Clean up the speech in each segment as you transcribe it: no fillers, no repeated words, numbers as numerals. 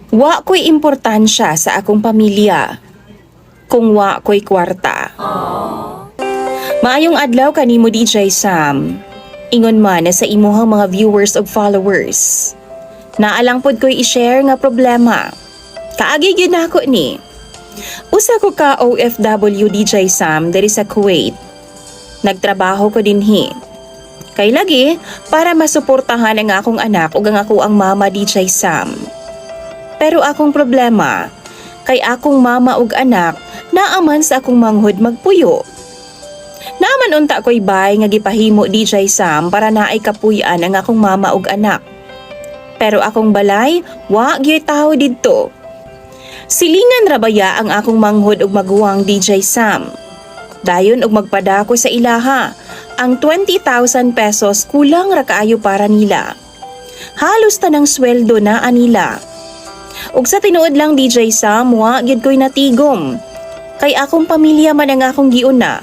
Wa ko'y importansya sa akong pamilya kung wa ko'y kwarta. Maayong adlaw kanimo, DJ Sam. Ingon man na sa imuhang mga viewers ug followers. Naa lang pod ko'y i-share nga problema. Kaagi gyud nako ni. Usa ko ka OFW, DJ Sam, diri sa Kuwait. Nagtrabaho ko dinhi. Kay lagi para masuportahan ang akong anak ug ang akoang mama, DJ Sam. Pero akong problema, kay akong mama ug anak naa man sa akong manghod magpuyo. Naa man unta ko'y bay nga gipahimo, DJ Sam, para naay kapuy-an ang akong mama ug anak. Pero akong balay, wa gyud tawo didto. Silingan ra baya ang akong manghod ug maguwang, DJ Sam. Dayon og magpada ko sa ilaha, ang 20,000 pesos kulang ra kaayo para nila. Halos tanang sweldo na anila. Ug sa tinuod lang, DJ Sam, wa gyud ko'y natigom. Kay akong pamilya man ang akong giuna.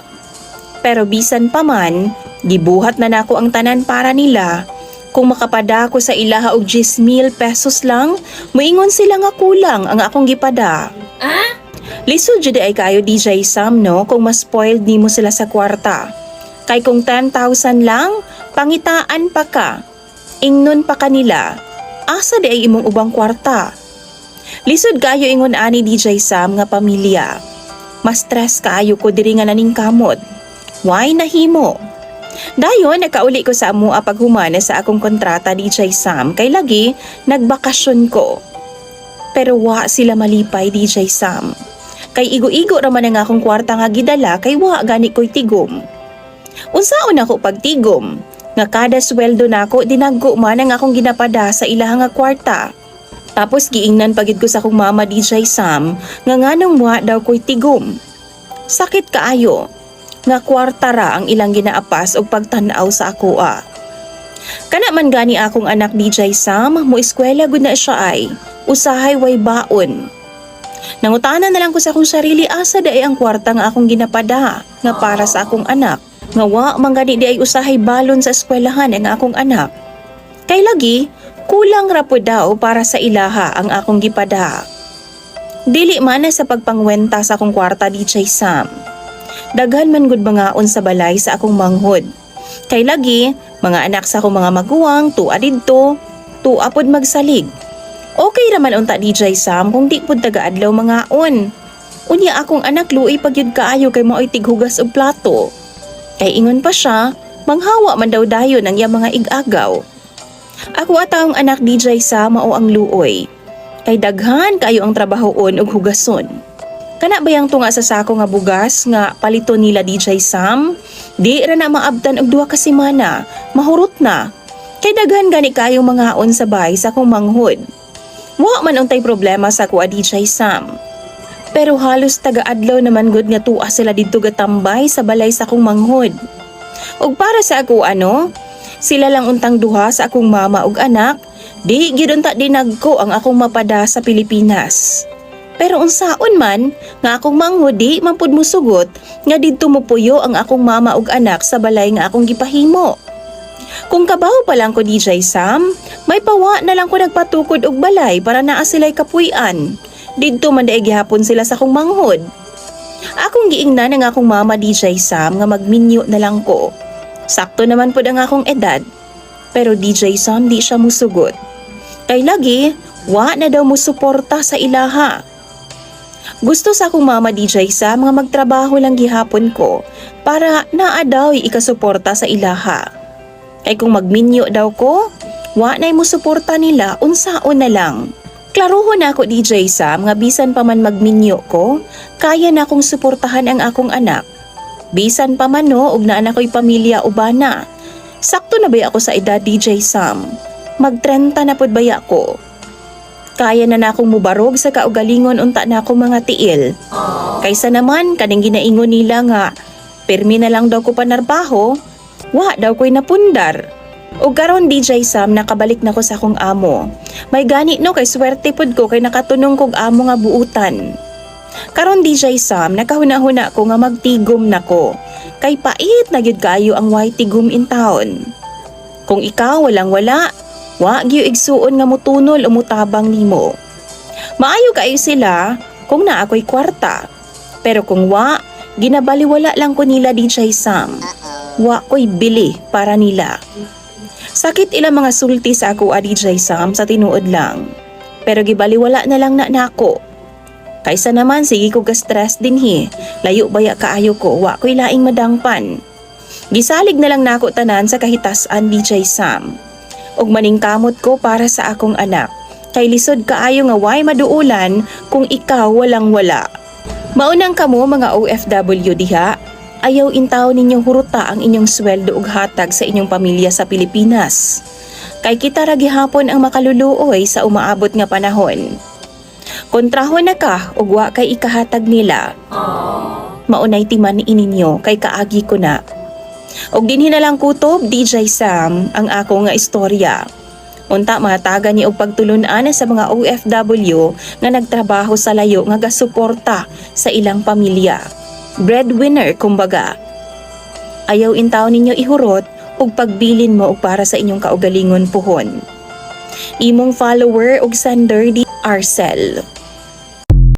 Pero bisan pa man, gibuhat na nako ang tanan para nila. Kung makapada ko sa ilaha og 10,000 pesos lang, moingon sila nga kulang ang akong gipada. Lisod jud ay kayo, DJ Sam, no, kung mas spoiled nimo sila sa kwarta. Kay kung 10,000 lang, pangitaan pa ka. Ingnon pa kanila, "Asa di ay imong ubang kwarta?" Lisod kayo ingon ani, DJ Sam, nga pamilya. Mas stress kaayo ko diri nga naningkamot. Why nahimo? Dayon nakauli ko sa amua paghuman sa akong kontrata, DJ Sam, kay lagi nagbakasyon ko. Pero wa sila malipay, DJ Sam. Kay igo-igo ra man ang akong kwarta nga gidala kay wa gani ko'y tigom. Unsaon ako pagtigom? Nga kada sweldo nako dinagko man ang akong ginapada sa ilaha nga kwarta. Tapos giingnan pa gyud ko sa akong mama, DJ Sam, nga nganong wa daw ko'y tigom. Sakit kaayo nga kwarta ra ang ilang ginaapas og pagtan-aw sa akoa. Kana man gani akong anak, DJ Sam, mo eskwela gud na siya ay usahay way baon. Nangutana na lang ko sa akong sarili, asa diay ang kwarta nga akong ginapada nga para sa akong anak? Nga wa man gani di ay usahay balon sa eskwelahan ang akong anak. Kay lagi, kulang ra po daw para sa ilaha ang akong gipada. Dili man na sa pagpangwenta sa akong kwarta, DJ Sam. Daghan man gud mangaon sa balay sa akong manghod. Kay lagi, mga anak sa akong mga maguwang, tua didto, tua pod magsalig. Okay raman unta, DJ Sam, kung di pod taga-adlaw mangaon. Unya akong anak luoy pa gyud kaayo kay maoy tighugas og plato. Kay ingon pa siya, manghawa man daw dayon ang iyang mga igagaw. Ako atang anak, DJ Sam, mao ang luoy. Kay daghan kayo ang trabahoon ug hugason. Kana bayang tunga sa sako nga bugas nga palito nila, DJ Sam? Di ra na maabtan og 2 ka semana, mahurot na. Kay daghan gani kayo mangaon sa bahay sa akong manghod. Wa man untay problema sa akoa, DJ Sam. Pero halos taga-adlaw naman gud nga tua sila didto gatambay sa balay sa akong manghod. Ug para sa ako ano, sila lang untang duha sa akong mama ug anak, di gyud unta dinagko ang akong mapada sa Pilipinas. Pero unsaon man nga akong manghod di man pud musugot nga didto mopuyo ang akong mama ug anak sa balay nga akong gipahimo. Kung kabaw pa lang ko, DJ Sam, may pawa na lang ko nagpatukod og balay para naa sila'y kapuy-an. Didto man diay gihapon sila sa akong manghod. Akong giingnan ang akong mama, DJ Sam, nga magminyo na lang ko. Sakto naman pud ang akong edad. Pero DJ Sam, di siya musugot. Kay lagi, wa na daw musuporta sa ilaha. Gusto sa akong mama, DJ Sam, nga magtrabaho lang gihapon ko para naa daw ikasuporta sa ilaha. Kay kung magminyo daw ko, wa na'y musuporta nila, unsaon na lang. Klaruhon na ako, DJ Sam, nga bisan pa man magminyo ko, kaya na akong suportahan ang akong anak. Bisan pa man no, ug naa na ko'y pamilya o bana. Sakto na baya ako sa edad, DJ Sam? Mag-30 na pud baya ko? Kaya na akong mubarog sa kaugalingon unta na ako mga tiil. Kaysa naman kaning ginaingon nila nga pirmi na lang daw ko panarbaho, wa daw ko'y napundar. O karon, DJ Sam, nakabalik na ko sa akong amo. May gani no kay swerte pud ko kay nakatunong kog amo nga buutan. Karon, DJ Sam, nakahuna-huna ko nga magtigom na ko. Kay pait na gyud kayo ang way tigom in town. Kung ikaw walang wala, wa gyud igsuon nga mutunol o mutabang nimo. Maayo kaayo sila kung naa ko'y kwarta. Pero kung wa, ginabaliwala lang ko nila, DJ Sam. Wa ko'y bili para nila. Sakit ilang mga sulti sa ako, DJ Sam, sa tinuod lang. Pero gibaliwala na lang na nako. Kaysa naman sige ko ga-stress dinhi. Layo baya kaayo ko, wa ko'y laing madangpan. Gisalig na lang nako tanan sa kahitasan, DJ Sam. Ug maningkamot ko para sa akong anak. Kay lisod kaayo nga way maduulan kung ikaw walang wala. Maunang kamo mga OFW diha, ayaw intaw ninyong huruta ang inyong sweldo ug hatag sa inyong pamilya sa Pilipinas. Kay kita ra gihapon ang makaluluoy sa umaabot nga panahon. Kontrahon na ka ug wa kay ikahatag nila. Maunay timan ininyo kay kaagi ko na. Og dinhi na lang kutob, DJ Sam, ang ako nga istorya. Unta mahatagan ni og pagtulun-an sa mga OFW nga nagtrabaho sa layo nga gasuporta sa ilang pamilya. Breadwinner kumbaga. Ayaw intaw ninyo ihurot ug pagbilin mo og para sa inyong kaugalingon puhon. Imong follower ug sender di Arcel.